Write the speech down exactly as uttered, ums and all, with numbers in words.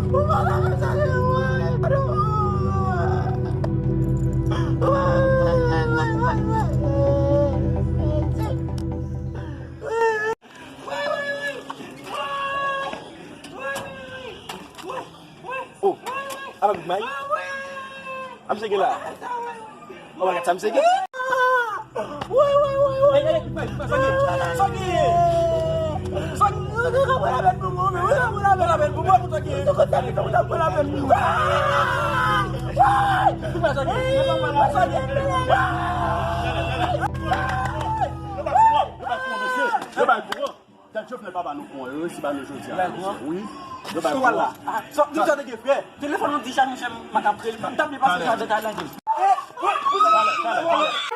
Oh, apa Big Mike? Apa sa gen la? Oh my God, sa misye gen? Woy, woy, woy, woy. Hey, hey, Big Mike, Big Mike, sa gen? Sa gen? Sa gen? Ou te ka pran lapèn pou mwen, men ou te ka pran lapèn pou mwen, pou sa gen? Ou te ka pran lapèn pou mwen. Big Mike, sa gen? Sa gen? Yo bay kouran. Tèt Jovenel pa ba nou kouran, yo resi ba nou jodi a. Wi. Yo bay kouran. Sa, nou sa te gen frè. Telefòn nou di Jan Michel, m pa t ap rele. M t ap vle pase Jan Michel la. Talè, talè, talè.